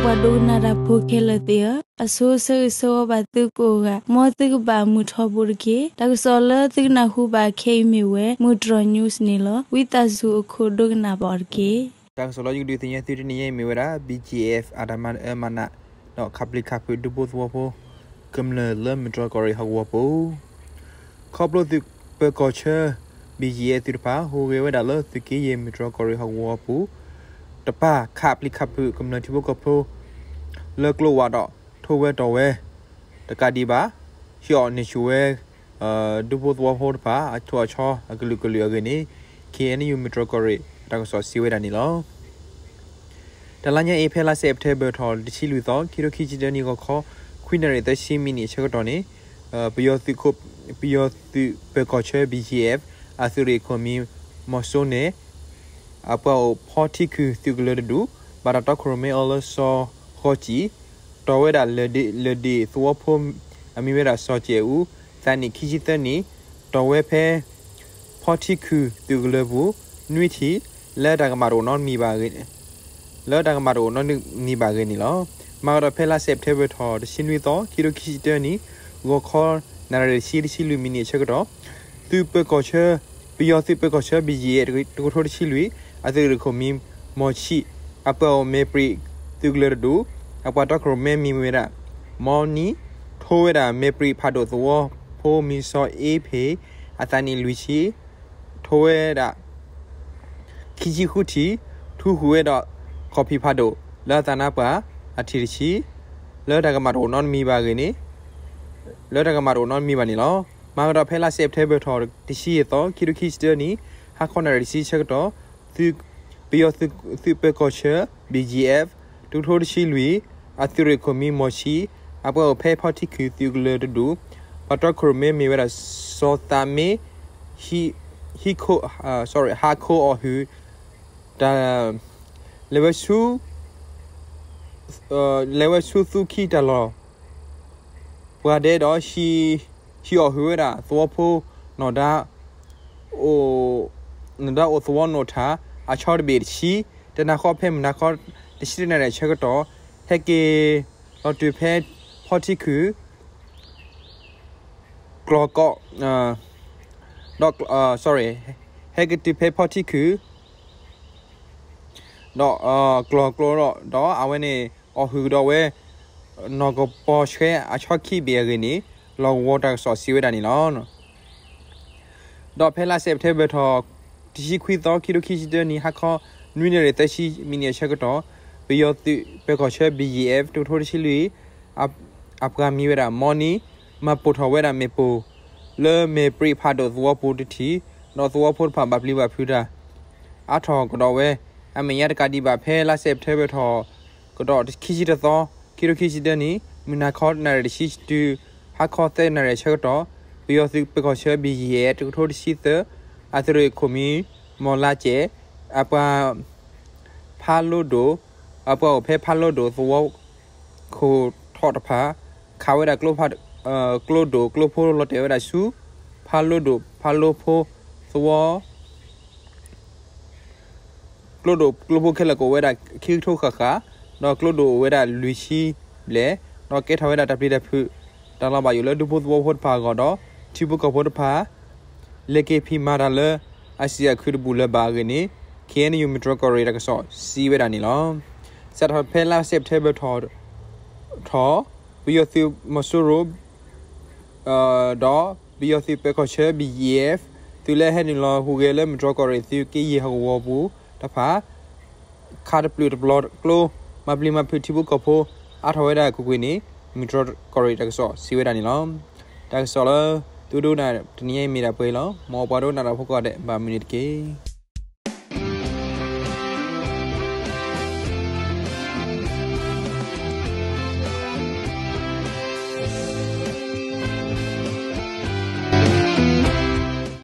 ပှၤဒိကနၣ်တၢ်ဖိခဲလၢာ်သ့ၣ်ဧၢ, အဆိဆၢဂ့ၤဆၢဝါဘၣ်သုကိးဂၤ, မ်သုကဘၣ်မုာ်ထီဘိတက့ၢ်. တၢ်ကစီၣ်လၢသုကနၢ်ဟူဘၣ်ခဲအံၤမ့ၢ်ဝဲ မုၢ်တြီၢ် news န့ၣ်လီၤ. ဝံသးစူၤအခိၣ်ဒိကနၣ်ဘၣ်အီၤတက့ၢ်. တၢ်ကစီၣ်လၢယကဒုးသ့ၣ်ညါသုတနံၤအံၤမ့ၢ်ဝဲဒၣ် ဘံၣ်ကၠံၣ်အဲၣ် အတၢ်မၤအၢမၤနး ဒီးခးပျံၤခးဖုးဒူဖိသဝီဖိ ကမျၢၢ်လၢမုၢ်တြီၢ်ကီၢ်ရ့ၣ်ဟီၣ်ကဝီၤပူၤ ခီဖျိသုးပၢၤကီၢ်ဆၢ ဘံၣ်ကၠံၣ်အဲၣ် သုးတဖၣ် ဟူးဂဲၤဝဲဒၣ်လၢသုးက့ယဲၢ်မုၢ်တြီၢ်ကီၢ်ရ့ၣ်ဟီၣ်ကဝီၤပူၤ တဖၣ် ခးပျံၤခးဖုးကမျၢၢ်ထံဖိကီၢ်ဖိ လၢကျိဝးဒီး ထိဝဲတီၢ်ဝဲ တကးဒံးဘၣ် ဟံးအီၣ်န့ၢ်ဆူၣ်ဝဲ ဒူဖိသဝီဖိတဖၣ် အထိၣ်အဆီအကလုာ်ကလုာ်အဂ့ၢ်န့ၣ် ခ့ၣ်အဲၣ်ယူၣ် မုၢ်တြီၢ်ကီၢ်ရ့ၣ် တၢ်ကစီၣ်စံးဝဲဒၣ်န့ၣ်လီၤ. တလါညါအံၤ ဖဲလါစဲးပထ့ဘၢၣ်ထီၣ် တဆံလွံၢ်သီ ခံထိခံဆံတၢနံၣ် ဂီၤခီ ခွံနၣ်ရံၣ်သၢဆံမံးနံးအဆၢကတီၢ်န့ၣ် ပယီၤသုးခိၣ် ပယီၤသုးပၢၤကီၢ်ဆၢ ဘံၣ်ကၠံၣ်အဲၣ် အသုးရ့ၣ်ခိၣ်မံၤ မီၤစိန့ၣ် အပှၤအိၣ်ဖီထံခုၣ်သုးကလၢၤတဒူၣ် ဘၣ်တၢ်တီခိၣ်ရိၣ်မဲအီၤလၢစီၤဃီကၠံၣ် တီၢ်ဝဲဒၣ်လၢၢ်ဒ့ၣ်သဝီဖိ အမံၤဝဲဒၣ်စီၤကၠဲးအူ သးနံၣ်ခံဆံသၢနံၣ် တီၢ်ဝဲဖဲ ဖီထံခုၣ်သုးကလၢၤပူၤ နွံထံၣ် လၢတၢ်ကမၣ်တအိၣ်နီတမံၤဘၣ် လၢတၢ်ကမၣ်တအိၣ်နီတမံၤဘၣ်အဂ့ၢ်န့ၣ်လီၤ. မၤကဒီးဖဲလါစဲးပထ့ဘၢၣ်ထီၣ် တဆံနွံသီ ခံထိခံဆံတၢနံၣ် ဂီၤခီ နၣ်ရံၣ်တဆံ တဆံလွံၢ်မံးနံးအဆၢကတီၢ် သုးပၢၤကီၢ်ဆၢ ပယီၤသုးပၢၤကီၢ်ဆၢ ဘံၣ်ကၠံၣ်အဲၣ် တကထိတဆံလွံၢ် အသုးရ့ၣ်ခိၣ်မံၤ မီၤဆံး အပှၤအိၣ်မဲပြံးသုးကလၢၤတဒူၣ် အပှၤတီခိၣ်ရိၣ်မဲမံၤဝဲဒၣ် မီနံ ထိဝဲဒၣ်မဲပြံးဖးဒိၣ်သဝီဖိမံၤစီၤအ့ဖ့ၣ် အသးနံၣ်လွံၢ်ဆံ ထိဝဲဒၣ် ခံဆံဃုထံၣ် ထူဃုာ်ဝဲဒီး ကီၢ်ဖံးဖးဒိၣ် လၢအသးနါပှၢ် အထံၣ်တဆံ လၢတၢ်ကမၣ်တအိၣ်နီတမံၤဘၣ်အဂ့ၢ်န့ၣ် လၢတၢ်ကမၣ်တအိၣ်နီတမံၤဘၣ်န့ၣ်လီၤ. မၤကဒီးဖဲလါစဲးပထ့ဘၢၣ်ထီၣ် တဆံယဲၢ်သီ ခံထိခံဆံတၢနံၣ် ဟါခီနၣ်ရံၣ်တဆံဆၢကတီၢ် သုး ပယီၤသုးပၢၤကီၢ်ဆၢ ဘံၣ်ကၠံၣ်အဲၣ် တကထိတဆံလွံၢ် အသုးရ့ၣ်ခိၣ်မံၤမီၤဆံး အပှၤအိၣ်ဖဲဖီထံခုၣ်သုးကလၢၤတဒူၣ် ပှၤတီခိၣ်ရိၣ်မဲမ့ၢ်ဝဲဒၣ် စီၤသးမ့ ဟံးခိၣ် ဟးခိၣ်အီၣ်ဟုၣ် တၢ် လဲၤဝဲဆူ လဲၤဝဲဆူသူခံတၢ်လီၢ် ပှၤဒဲးဒီး ဟံးအီၣ်ဟုၣ်ဝဲဒၣ်သဝီဖိ နီၢ်ဒါ နီၢ်ဒါအိၣ်သဝီနိးထၣ် အဆီတဘ့ၣ်တဆံ တနၤဃီဖဲမုၢ်နၤခီ တဆံတနၣ်ရံၣ်အဆၢကတီၢ် ဟဲက့ၤလီၤတုၤဖဲဖီထံခုၣ် ကျီၢ်ကီၢ် ဒီး sorry ဟဲက့ၤတုၤဖဲဖီထံခုၣ် ဒီး ကျီၢ်ကျိဒီး ဒီးအဝဲန့ၣ် အီၣ်ဟုၣ်ကဒီးဝဲ နီၢ်ကပီၤဆှဲအဆီခံဘ့ၣ်အဂ့ၢ်န့ၣ် လီၢ်ကဝီၤတၢ်ကစီၣ်စံးဝဲဒၣ်န့ၣ်လီၤ. ဒီးဖဲလါစဲးပထ့ဘၢၣ်ထီၣ် တဆံခွံသီ ခံထိခံဆံတၢနံၣ် ဟါခီ နွံနၣ်ရံၣ်သၢဆံမံးနံးအဆၢကတီၢ် ပယီၤသုးပၢၤကီၢ်ဆၢ ဘံၣ်ကၠံၣ်အဲၣ် တကထိတဆံလွံၢ် အပှၤမံၤဝဲဒၣ် မီနံ မၤပိာ်ထီၣ်ဝဲဒၣ်မ့ၣ်ပိၢ် လၢမဲၣ်ပြံးဖးဒိၣ်သဝီပူၤတထံၣ် ဒီးသဝီဖိတဖၣ်ဘၣ်ပျံၤဘၣ်ဖုးတၢ် အါထီၣ်ကဒီးဝဲ အမဲာ်ညါတကးဒံးဘၣ် ဖဲလါစဲးပထ့ဘၢၣ်ထီၣ်ကဒီး ခံဆံတသီ ခံထိခံဆံတၢနံၣ် မုၢ်နၤခီနၣ်ရံၣ်တဆံတုၤ ဟါခီသၢနၣ်ရံၣ်အဆၢကတီၢ် ပယီၤသုးပၢၤကီၢ်ဆၢ ဘံၣ်ကၠံၣ်အဲၣ် တကထိတဆံသၢ အသုးရ့ၣ်ခိၣ်မံၤ မီၢ်လါကဲး အပှၤ ဖးလိဒိၣ် အပှၤအိၣ်ဖဲဖးလိဒိၣ်သဝီခိၣ်ထီၣ်တဖၣ် ခးဝဲဒၣ် ကျိဒိၣ်ကျိဖိလီၤတဲာ်ဝဲဒၣ်ဆူ ဖးလိဒိၣ်ဖးလိဖိသဝီ ကျိဒိၣ်ကျိဖိခဲလၢာ်ကအိၣ်ဝဲဒၣ်ခံကထိဃၣ်ဃၣ် ဒီးကျိဒိၣ်အိၣ်ဝဲဒၣ်လွံၢ်ဆံဘျဲၣ် ဒီးကဲထီၣ်ဝဲဒၣ်တၢ်ပျံၤတၢ်ဖုး တၢ်လီၤဘၣ်ယိၣ်လၢဒူဖိသဝီဖိတဖၣ်အဂီၢ်ဒီး ထံဖိကီၢ်ဖိတဖၣ် လဲၤက့ၤဖံးမၤတၢ်လၢအဆံးအခုတဘူၣ်လၢၤဘၣ်အဂ့ၢ်န့ၣ် ခ့ၣ်အဲၣ်ယူၣ် မုၢ်တြီၢ်ကီၢ်ရ့ၣ်တၢ်ကစီၣ်စံးဝဲဒၣ်န့ၣ်လီၤ. စးထီၣ်ဖဲလါစဲးပထ့ဘၢၣ်ထီၣ် ထီၣ် ပယီၤသုးမီၤစိရိၤ ဒီးပယီၤသုးပၢၤကီၢ်ဆၢ ဘံၣ်ကၠံၣ်အဲၣ် သုးလၢဟဲနုာ်လီၤဟူးဂဲၤလၢမုၢ်တြီၢ်ကီၢ်ရ့ၣ်သုးက့ယဲၢ်ဟီၣ်ကဝီၤပူၤတဖၣ် ခးတပျုာ်တပျီၤကျိ မၤပျံၤမၤဖုးထံဖိကီၢ်ဖိ အါထီၣ်ဝဲဒၣ်ကွ့ၢ်ကွ့ၢ်န့ၣ် မုၢ်တြီၢ်ကီၢ်ရ့ၣ်တၢ်ကစီၣ်စံးဝဲဒၣ်န့ၣ်လီၤ. တၢ်ကစီၣ်လၢသုဒိကနၣ်တနံၤအံၤမ့ၢ်ဒၣ်ပှဲၤအံၤလီၤ. မ်ပှၤဒိကနၣ်တၢ်ဖိကိးဂၤဒဲး ဘၣ်မုာ်န့ၣ်တက့ၢ်.